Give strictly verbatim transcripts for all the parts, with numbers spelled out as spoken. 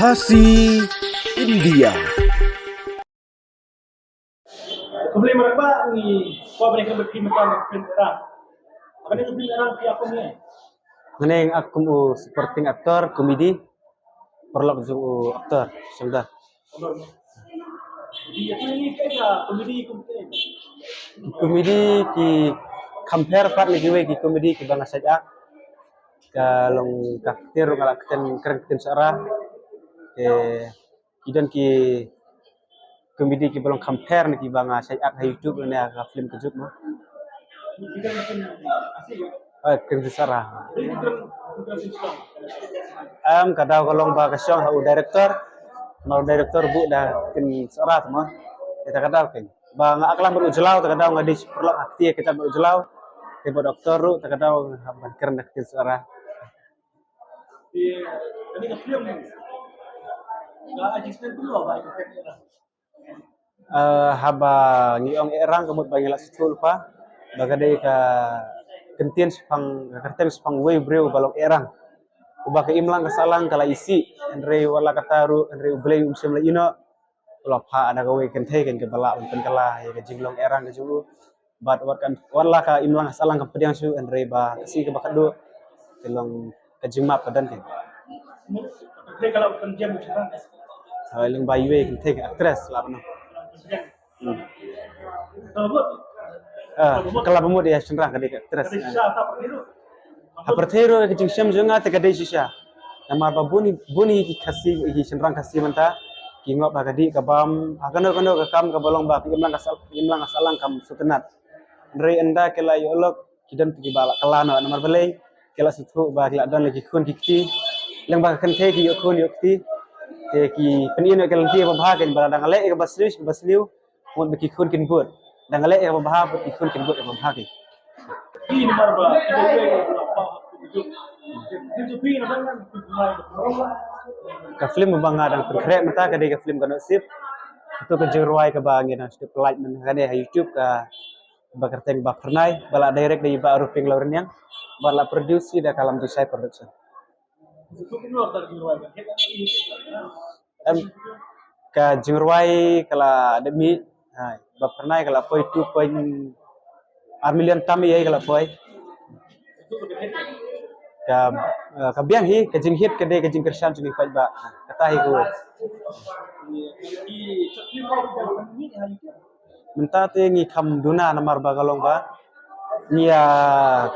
Khasi India. Khublei markhmat ngi kwah ban ïakynduh bad phi mynta na ka film Erang. Kane ka film Erang phi ïa kum ne? Nga ne nga kum u supporting actor, comedy. Paralok jong u actor, shamda. Ïa kine ki ka comedy kum kine. Ki comedy ki compare pat na kiwei ki comedy kiba nga shait ak. Ka long ka ktien ruh nga la ktien, kren ktien Sohra. Te ki don ki comedy kiba long compare na kiba nga shait ak ha YouTube ne ha ka film Ka Juk mo. Eh, kren ktien Sohra. Em, ka daw ka long ba ka shong ha u director. Namar u director buh da ktien Sohra mo. Te ka daw keiñ. Ba nga aklam bad u jyllaw, te ka daw nga dei shi paralok ha kti ka jait bad u jyllaw. Te bad u actor ruh, te ka daw ban kren da ka ktien Sohra. Te kane ka film ka ai jingshai kumno ba ai ka film Erang? Eh, haba ngi ong Erang ka mut ba ngi la sngewthuh lypa ba ka dei ka kyntien shaphang, ka kyrteng shaphang uwei u briew ba long Erang. Uba ka imlang ka sahlang ka la isih, hynrei wat la katta ruh, hynrei U Blei um shym la ïehnoh. La phah da kawei ka kynthei keiñ kaba lah ban pynkylla ïa ka jinglong Erang ka jong u. Bad wat kan, wat la ka imlang ka sahlang kam pdiang shuh, hynrei ba ka sngi kaba khatduh ka long ka jingmap ka don keiñ. Hooid, lyngba iwei ka kynthei ka actress lah ban ong. Hmm. Ah, ka la ba mut ïa shynrang ka dei ka actress. Ha pyrthei ruh ka jingshem jong nga te ka dei shisha. Namar ba bun, bun ki Khasi, ki shynrang Khasi mynta ki ngop ha ka dih ka bam, ha kano kano ka kam kaba long ba ka imlang ka sah, imlang ka sahlang kam sngewtynnat. Hynrei ynda ki la ïoh lok ki don kiba la kylla noh namar balei, ki la sngewthuh ba ki la don la ki khun ki kti. Lyngba ka kynthei ki ïoh khun ïoh kti. Te ki pyni noh ki lynti babha keiñ ba lada nga leh ïa kaba sniew, kaba sniew, mut ba ki khun kin bud. Lada nga leh ïa kaba bha, mut ki khun kin bud ïa kaba bha keiñ. Ka film ba nga dang pynkhreh mynta ka dei ka film Ka Nohsip. Kato ka jingrwai kaba ngi dang shu pyllait mynne ha YouTube, kaba kyrteng Ba Phyrnai, ba la direct da i Bah Ruping Lawrniang, ba la produce da ka Lam Jingshai Production. Em, ka jingrwai ka la dep mih, ha, Ba Phyrnai ka la poi two point ar million tam ïa ka la poi. Ka, eh, ka biang hi, ka jinghit ka dei ka jingkyrshan jong ngi paidbah. Kata hi ko. Mynta te ngi kham duna namar ba ka long ba ngi ïa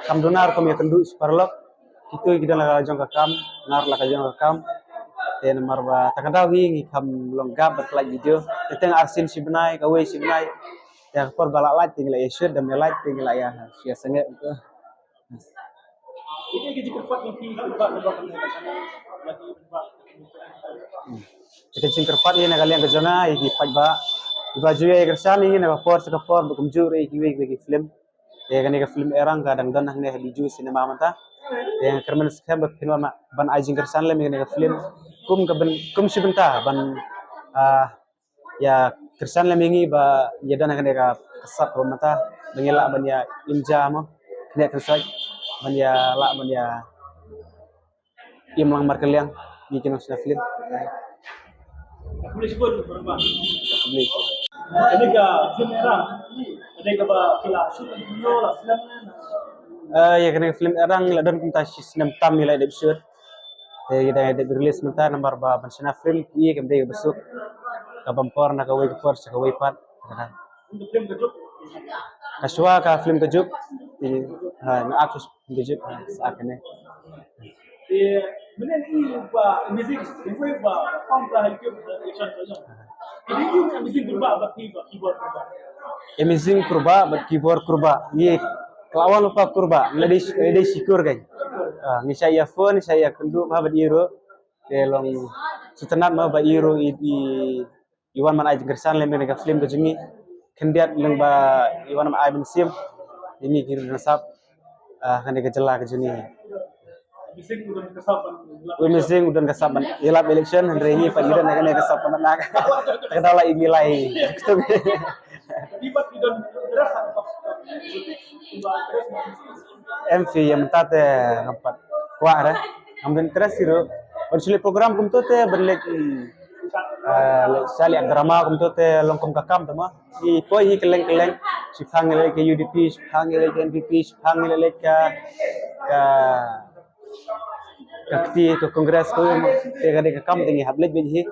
kham duna rukom ïakynduh sha paralok. Kito ki don la ka jong ka kam, nga ruh la ka jong ka kam. Te namar ba ta ka daw hi ngi kham long gap bad ka lait video. Te teng arsien shi bnai, kawei shi bnai. Te ka por ba la lait te ngi la ïa shoot, da me lait te ngi la ïa, ïa sangeh. Ïa ka jingkyrpad ïa ki paidbah. Ïa ka jingkyrpad ïa na ka liang ka jong nga ïa ki paidbah. Iba ju ïa kyrshan ïa ngi na ka por sha ka por, ba kumjuh ruh ïa kiwei kiwei ki film. Ïa kane ka film Erang ka dang don hangne ha Bijou Cinema mynta. Ïa nga kyrmen skhem ba phin wan ban ai jingkyrshan lem ïa kane ka film. Kum ka ban, kum shi bynta ban, ah, ïa kyrshan lem ïa ngi ba ïa don ha kane ka sap ba mynta ba ngi lah ban ïa im ja mo, kane ka sap ban ïa lah ban ïa im lang markylliang ïa ki nongshna film. Kane ka film Erang, kane ka ba ki la shoot video la film. Eh, ïa kane ka film Erang la don kumta shi snem tam ïa la dep shoot. Te ïa dang dep release mynta namar ba ban shna film ïa kam dei ba suk. Ka bam por na kawei ka por sha kawei pat. Ka shuwa ka film Ka Juk. Ïa, ha, nga ak Ka Juk, ha, sa ak ne. Amazing Kurbah bad Kibor Kurbah. Ngi ka la wan lypa Kurbah, la dei, la dei shi kur kan. Ah, ngi shah ïa phone, shah ïa kynduh bha bad ïa ruh. Te long sngewtynnat mo ba ïa ruh i, i, i wan ban ai jingkyrshan lem ïa ka film ka jong ngi. Khyndiat lyngba i wan ban ai mynsiem ïa ngi ki riewsap, ah, kane ka jylla ka jong ngi. U Mynsiem u don ka sap ban ïalap election, hynrei ngi pat ngi don kane ka sap ban nak. Ka dei la i milai. Em phi ïa mynta te ngam pat kwah re. Ngam don interest hi ruh. Ban shu leh program kumto te ban leh, mm, ah, leh sha leh drama kumto te long kum ka kam te ma. Hi poi hi kylleng kylleng, shiphang ngi leh ka U D P, shiphang ngi leh ka N P P, shiphang ngi leh ka, ka, ka kti ka Congress ko ma. Te ka dei ka kam te ngi hap leh beit hi.